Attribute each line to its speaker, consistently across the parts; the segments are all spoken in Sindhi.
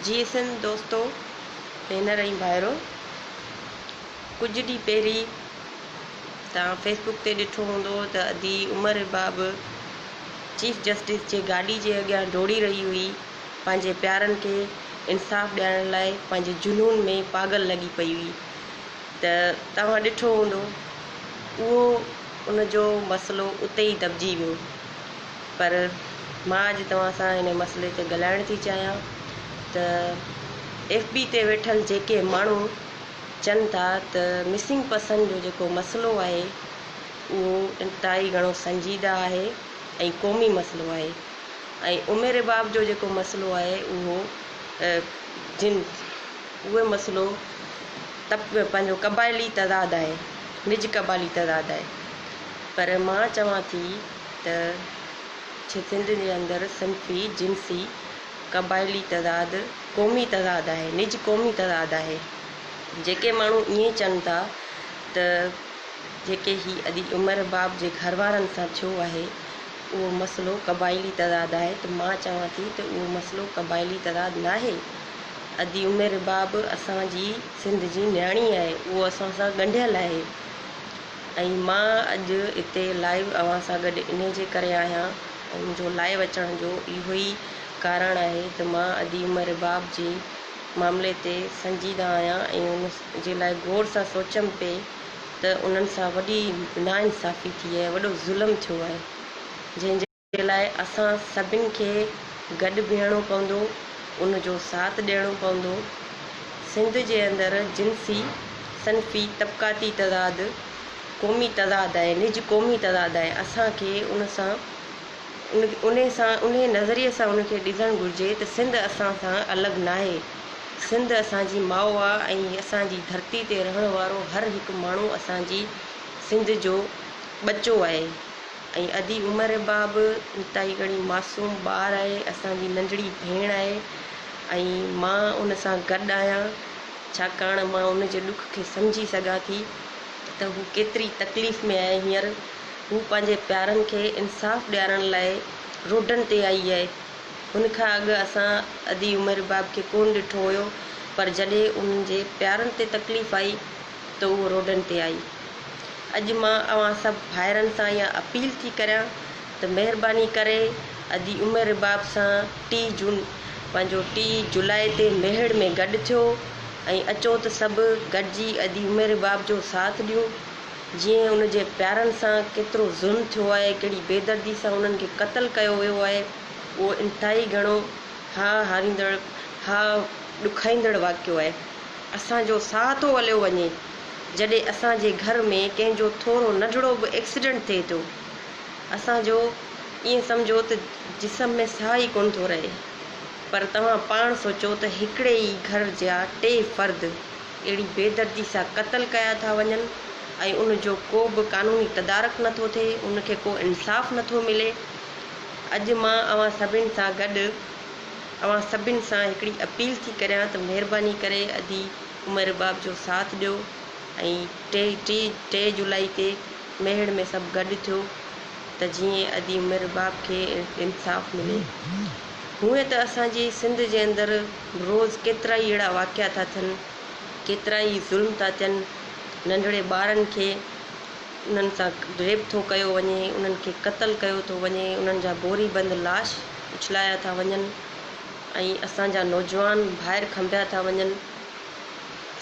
Speaker 1: جيئي سنڌ دوستو، ڀينر ۽ ڀائرو، ڪجهه ڏينهن پهرين توهان فيس بڪ تي ڏٺو هوندو ته ادي عمر رباب چيف جسٽس جي گاڏي جي اڳيان ڊوڙي رهي هئي، پنهنجي پيارن کي انصاف ڏيارڻ لاء پنهنجي جنون ۾ پاڳل لڳي پئي هئي ته توهان ڏٺو هوندو اهو ان جو مسئلو اتي ئي دٻجي ويو. پر مان اڄ توهان سان هن مسئلي تي ڳالهائڻ ٿي چاهيان ته ايف بي تي ويٺل جيڪي ماڻهو چن ٿا ته مسنگ پرسن جو جيڪو مسئلو آهي اهو انتهائي گهڻو سنجيده آهي ۽ قومي مسئلو آهي ۽ ام رباب جو جيڪو مسئلو آهي اهو جن اهي مسئلو پنهنجو قبائلي تضاد آهي نج قبائلي تضاد آهي پر مان چوان ٿي ته سنڌ جي اندر صنفي، جنسي، قبائلي تضاد قومي تضاد آهي، نج قومي تضاد آهي. جيڪي ماڻهو ائين چون ٿا ته جيڪي هي ادي عمر باب جي گهر وارن سان ٿيو آهي اهو مسئلو قبائلي تضاد آهي ته مان چوان ٿي ته اهو مسئلو قبائلي تضاد ناهي. ادي عمر باب اسان جي سنڌ جي نياڻي آهي، اهو اسان سان ڳنڍيل آهي. ۽ مان اڄ اتي لائيو اوهان سان گڏ انهي جي ڪري آهيان ۽ منهنجو لائيو اچڻ جو اهو ئي ڪارڻ آهي ته مان ادي ام رباب جي معاملي تي سنجيده آهيان ۽ ان جي لاء غور سان سوچيم پئي ته انهن سان وڏي ناانصافي ٿي آهي وڏو ظلم ٿيو آهي جنهن جي لاء اسان سڀن کي گڏ بيهڻو پوندو، ان جو ساٿ ڏيڻو پوندو. سنڌ جي اندر جنسي، صنفي، طبقاتي تضاد قومي تضاد آهي، نج قومي تضاد آهي، اسان کي ان سان انهي سان انهي نظريي سان ان کي ڏسڻ گهرجي ته سنڌ اسان سان الڳ ناهي، سنڌ اسان جي ماء آ ۽ اسان جي ڌرتي تي رهڻ وارو هر هڪ ماڻهو اسان جي سنڌ جو ٻچو آهي. ۽ ادي عمر رباب انتهائي گهڻي معصوم ٻار آهي اسان جي ننڍڙي ڀيڻ آهي ۽ مان ان سان گڏ آهيان ڇاڪاڻ مان ان جي ڏک کي سمجهي سگهان ٿي ته هو ڪيتري تڪليف ۾ آهي هينئر هو پنهنجي پيارن کي انصاف ڏيارڻ لاء روڊن تي آئي آهي هن کان اڳ اسان ادي عمر رباب کي ڪونه ڏٺو هيو پر جڏهن انهن جي پيارن تي تڪليف آئي ته اهو روڊن تي آئي. اڄ مان اوهان سڀ ڀائرن سان اها اپيل ٿي ڪريان ته مهرباني ڪري ادي ام رباب سان ٽي جون پنهنجو ٽي جولاء تي ميهڙ ۾ گڏ ٿيو ۽ اچو ته سڀ گڏجي ادي ام رباب جو ساٿ ڏيون جيئن ان جي پيارن سان ڪيترو ظلم ٿيو آهي ڪهڙي بيدردي سان انهن کي قتل ڪيو ويو آهي اهو انتهائي گهڻو هاء هاريندڙ هاء ڏکائيندڙ واقعو آهي. اسان جو ساهه ٿو هليو وڃي جڏهن اسان جي گهر ۾ ڪنهن جو ٿورو ننڍڙو به ايڪسيڊنٽ ٿئي ٿو اسان جو ائين سمجهو ته جسم ۾ ساهه ئي ڪونه ٿو رهي پر توهان پاڻ سوچو ته هڪڙي ئي گهر جا ٽي فرد اهڙي بيدردي سان قتل ڪيا ٿا وڃن ۽ ان جو ڪو به قانوني تدارڪ نه ٿو ٿئي ان کي ڪو انصاف نه ٿو ملي اڄ مان اوهان سڀن سان گڏ اوهان سڀن سان هڪڙي اپيل ٿي ڪريان ته مهرباني ڪري ادي ام رباب جو ساٿ ڏيو ۽ ٽي ٽي ٽي جولائي تي ميهڙ ۾ سڀ گڏ ٿيو ته جيئن ادي ام رباب کي انصاف ملي. هونئن ته اسان جي سنڌ جي اندر روز ڪيترائي اهڙا واقعا ٿا ٿين ڪيترائي ظلم ٿا ٿين ننڍڙي ٻارن کي انهن سان ريپ ٿو ڪيو وڃي، انهن کي قتل ڪيو ٿو وڃي، انهن جا بوري بند لاش اڇلايا ٿا وڃن ۽ اسان جا نوجوان ڀائر کنڀيا ٿا وڃن.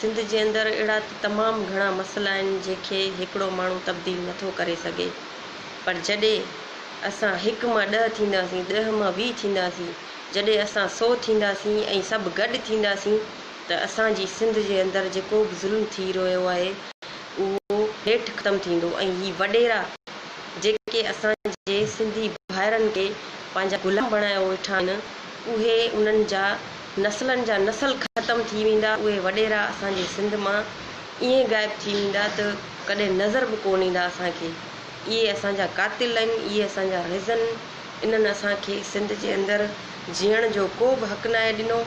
Speaker 1: سنڌ جي اندر اهڙا ته تمام گهڻا مسئلا آهن جنهن کي هڪڙو ماڻهو تبديل نٿو ڪري سگهي پر جڏهن اسان هڪ مان ڏهه ٿينداسين، ڏهه مان 20 ٿينداسين، جڏهن اسان سو ٿينداسين ۽ سڀ گڏ ٿينداسين ته اسان جي سنڌ جي اندر جيڪو به ظلم ٿي رهيو آهي اهو نيٺ ختم ٿيندو ۽ هي وڏيرا جيڪي اسان جي سنڌي ڀائرن کي پنهنجا غلام بڻايو ويٺا آهن اهي انهن جا نسلن جا نسل ختم ٿي ويندا اهي وڏيرا اسان جي سنڌ مان ائين غائب ٿي ويندا ته ڪڏهن نظر به ڪونه ايندا اسان کي اهي اسان جا قاتل آهن اهي اسان جا رهزن انهن اسان کي سنڌ جي اندر جيئڻ جو ڪو به حق ناهي ڏنو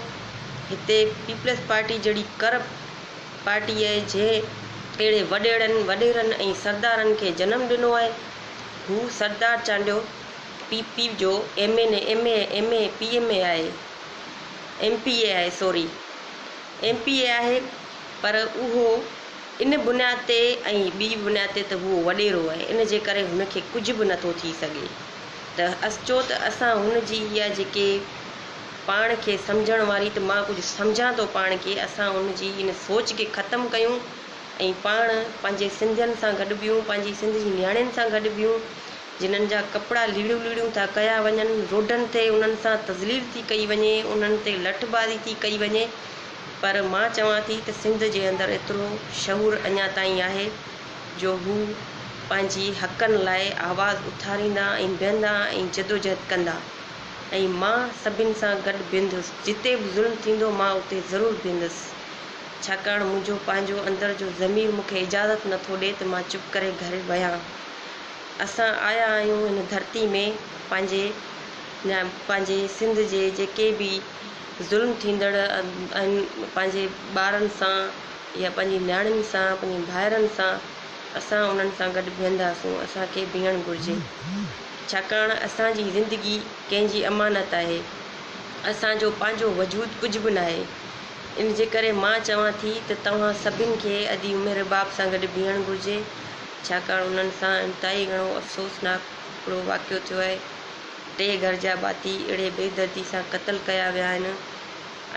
Speaker 1: هتي پيپلز پارٽي جهڙي ڪرپٽ پارٽي آهي جنهن اهڙي وڏيڙن، وڏيرن ۽ سردارن کي جنم ڏنو آهي. هو سردار چانڊيو پي پي جو M N A, M A, M A, P M A آهي. ايم پي اي آهي سوري ايم پي اي آهي پر اهو ان بنياد تي ۽ ٻي بنياد تي ته هو وڏيرو آهي ان جي ڪري هن کي ڪجهه به نٿو ٿي سگهي ته اچو ته اسان هن جي اها جيڪي پاڻ کي سمجهڻ واري ته مان ڪجهه سمجهان ٿو پاڻ کي اسان ان جي ان سوچ کي ختم ڪيون ۽ پاڻ پنهنجي سنڌين سان گڏ بيهون پنهنجي سنڌ جي نياڻين سان گڏ بيهون جنھن جا ڪپڙا ليڙيون ليڙيون ٿا ڪيا وڃن، روڊن تي انھن سان تذليل ٿي ڪئي وڃي، انھن تي لٺبازي ٿي ڪئي وڃي پر مان چوان ٿي ته سنڌ جي اندر ايترو شعور اڃا تائين آھي جو ھو پنھنجي حقن لاء آواز اٿاريندا ۽ بيھندا ۽ جدوجھد ڪندا ۽ مان سڀن سان گڏ بيھندس جتي به ظلم ٿيندو مان اتي ضرور بيھندس ڇاڪاڻ منھنجو پنھنجو اندر جو ضمير مون کي اجازت نٿو ڏي ته مان چپ ڪري گھر ويھان. اسان آيا آهيون هن ڌرتي ۾ پنهنجي پنهنجي سنڌ جي جيڪي به ظلم ٿيندڙ آهن پنهنجي ٻارن سان يا پنهنجي نياڻين سان پنهنجي ڀائرن سان اسان انهن سان گڏ بيهنداسون اسان کي بيهڻ گهرجي ڇاڪاڻ اسان جي زندگي ڪنهن جي امانت آهي اسان جو پنهنجو وجود ڪجهه به ناهي ان جي ڪري مان چوان ٿي ته توهان سڀن کي ادي ام رباب سان گڏ بيهڻ گهرجي ڇاڪاڻ انهن سان انتهائي گهڻو افسوسناڪ هڪڙو واقعو ٿيو آهي. ٽي گهر جا ڀاتي اهڙي بي دردي سان قتل ڪيا ويا آهن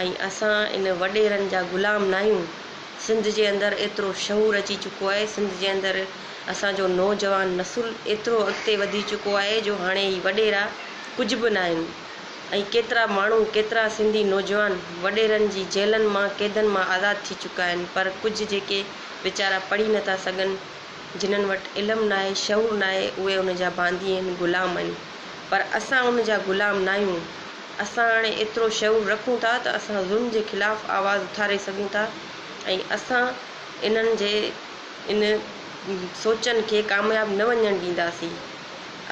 Speaker 1: ۽ اسان ان وڏيرن جا غلام ناهيون. سنڌ جي اندر ايترو شعور اچي چڪو آهي، سنڌ جي اندر اسان جو نوجوان نسل ايترو اڳتي وڌي چڪو آهي جو هاڻي هي وڏيرا ڪجهه به ناهن ۽ ڪيترا ماڻهو ڪيترا سنڌي نوجوان وڏيرن جي جيلن مان قيدن مان آزاد ٿي چڪا آهن پر ڪجهه جيڪي ويچارا پڙهي نٿا سگهن، جنھن وٽ علم ناهي، شعور ناهي، اهي ان جا باندي آهن، غلام آهن. پر اسان ان جا غلام ناهيون. اسان هاڻي ايترو شعور رکون ٿا ته اسان ظلم جي خلاف آواز اٿاري سگهون ٿا ۽ اسان انهن جي ان سوچن کي ڪامياب نه وڃڻ ڏينداسين.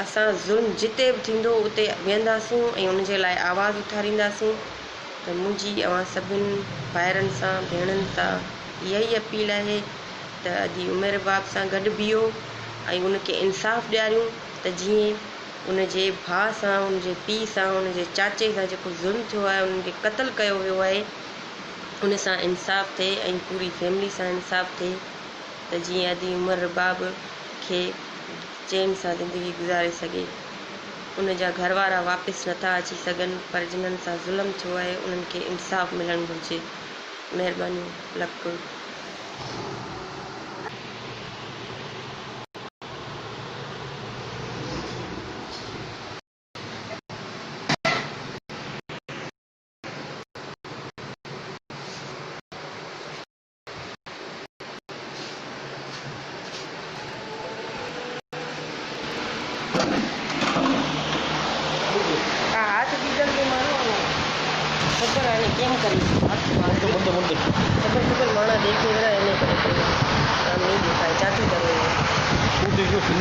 Speaker 1: اسان ظلم جتي به ٿيندو اتي ويهنداسون ۽ ان جي لاء آواز اٿارينداسون ته منهنجي اوهان سڀن ڀائرن سان ڀيڻن سان اها ئي اپيل آهي ته ادي ام رباب سان گڏ بيهو ۽ ان کي انصاف ڏياريون ته جيئن ان جي ڀاء سان ان جي پيء سان ان جي چاچي سان جيڪو ظلم ٿيو آهي انهن کي قتل ڪيو ويو آهي ان سان انصاف ٿئي ۽ پوري فيملي سان انصاف ٿئي ته جيئن ادي ام رباب کي چين سان زندگي گذاري سگهي. ان جا گهر وارا واپس نٿا اچي سگهن پر جنھن سان ظلم ٿيو آهي انهن کي انصاف ملڻ گهرجي. مهربانيون لک. હાથ બીજલ કે મારો ખબર આને કેમ કરી ખબર ખબર માણા દેખે એને કરે આમ નહીં દેખાય ચાચું કરે.